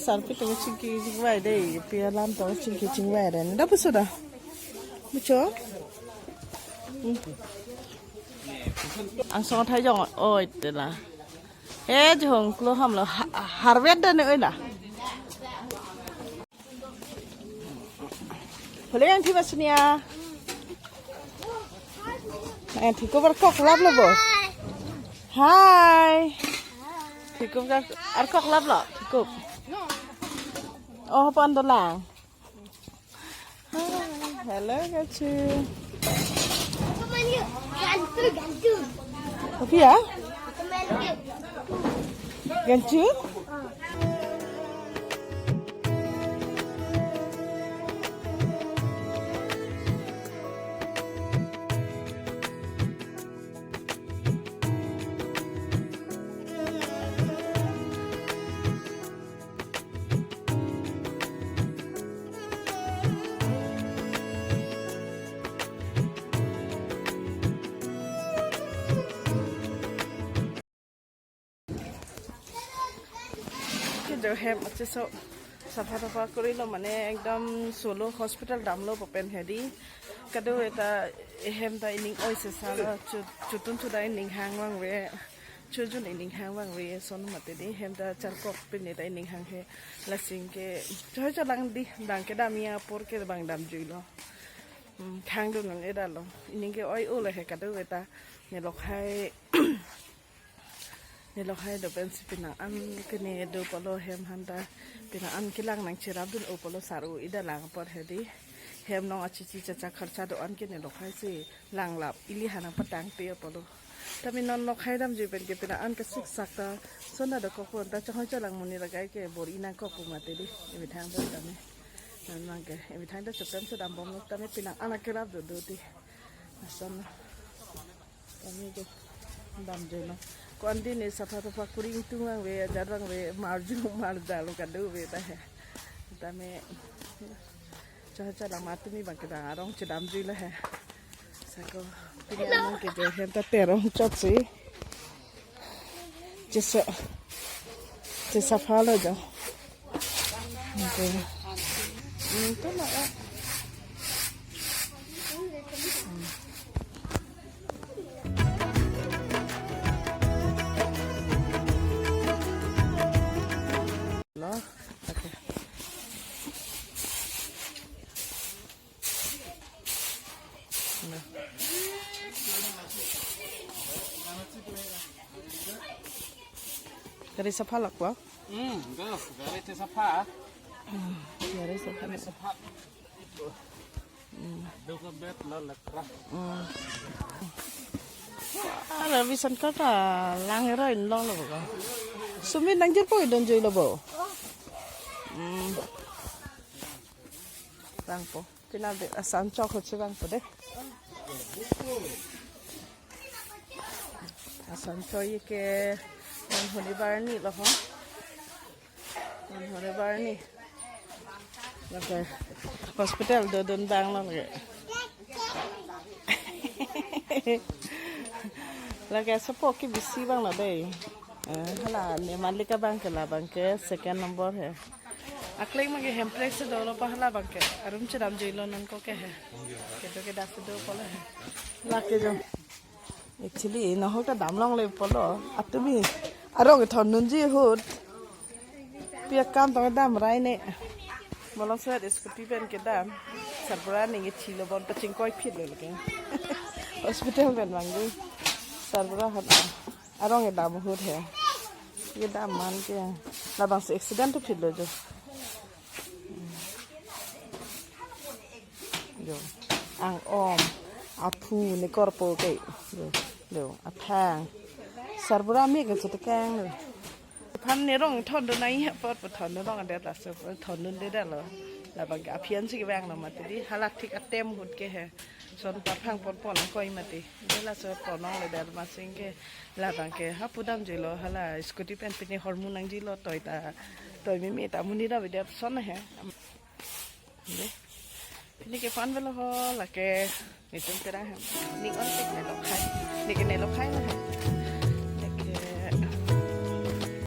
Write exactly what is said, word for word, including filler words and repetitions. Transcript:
Sarpi tong chingki chingvai dei, pi alam tong chingki chingvai dei. Dak pusu dak. Mucho. Hmm. Angsong athai jong oi te la. Eh, jong klo ham lo ha-, harvest dane oi la. Hole yang thiba sunia. Nangthikup arkok lap lo bo. Hai. Thikup ka arkok lap lo. Thikup. Oh, pon dolang. Hai, hello, Gachu. Kopi ya? Gachu? Ke jo hem acheso sapha tapha korilo mane ekdom solo hospital damlo popen hedi. Kado eta hem ta ining oi se salo chu-, chutun chuda ining hang vangve. Chujun ining hang vangve son mate di hem ta charkok pine ta ining hang he lasing ke choi cholang di bang kedam ya apor ke bang damjuilo. Hmm, khang dun nang edalo. Ining ke oi olo he kado eta ne lokhai. Ne lokhai do pensi pinang an kene do polo hem hanta pinang an kelang nang cherap dun o polo saru ida lang apot hedi. Hem nong achichi chacha kharcha do an kene lokhai si langlap ili hanang patang pe polo. Tame non lokhai damjui pen ke pinang an kesik sak ta sona do kokon ta chonghoi cholang muni lagai ke bor inang kok pu mate di. Imi thang do tame. Non mang ke imi thang do cheptem sedam bom lo tame pinang an akerap do do di. Ason. Kami ke damjuilo. Ko-an dei ne sapha tapha kori ingtung vangve, ajat vangve, marju marjalo kado ve ta he. Tame choi cholang matumi bang kedang arong chedamjuilo he. Sako pini amang ke jo hem ta terong chotsi. Chesa, chesa phalo jo. Okay. Hmm, tu na, eh. Hmm. Lo, okay. Gari sapha lak wa? Hmm, gas, gari te sapha. Hmm, gari sapha. Gari sapha. Hmm. Duka bet la lakra. Hmm. Ala bisan kaka lang era in long lo ba. Sumi nang jirpo idon joi lo bo. Hmm. Lang po. Pina de asan chok ho chibang po de. Asan chok ye ke non honi barni lo ho. Non honi barni. Lake hospital dodun bang lo lake. Lake sopo ke bisi bang lo de. Eh, hala ne Malika bang ke la bang ke second number he. Akleng mage hemprek si dolo pa hala bang ke. Arum chedamjuilo non ko ke he. Kedo ke das do polo he. Lake jo. Actually, nahok ta damlongle polo. Atumi arong thondunji ahut. Pi akam tong dam rai ne. Malom sir scooty pen kedam. Sarbura ning ithilo bon pachingkoi phitlo lake. Hospital pen vangji. Sarbura han. Arong kedam ahut he. Kedam man ke. Labangsi accident to phitlo jo. Jo. Ang-om. Aphu ne korpo ke. Jo. Jo. Aphang. Sarbura mi ke chetekang lo. Phan ne rong thondun nai apot apot thondun rong adet laso thondunde detlo. Labang ke aphian si kevang lo mati di hala thik atem ahut ke he. Son paphang pon pon koi mati. De laso ponong le der masing ke labang ke hapu damjuilo hala scooty pen pini hormu nangjilo toi ta toi mimi ta muni da bidya son he. De. Pini ke pan velo ho lake nitum kerang hem. Ning on tek ne lokhai. Ning ke ne lokhai lo hem.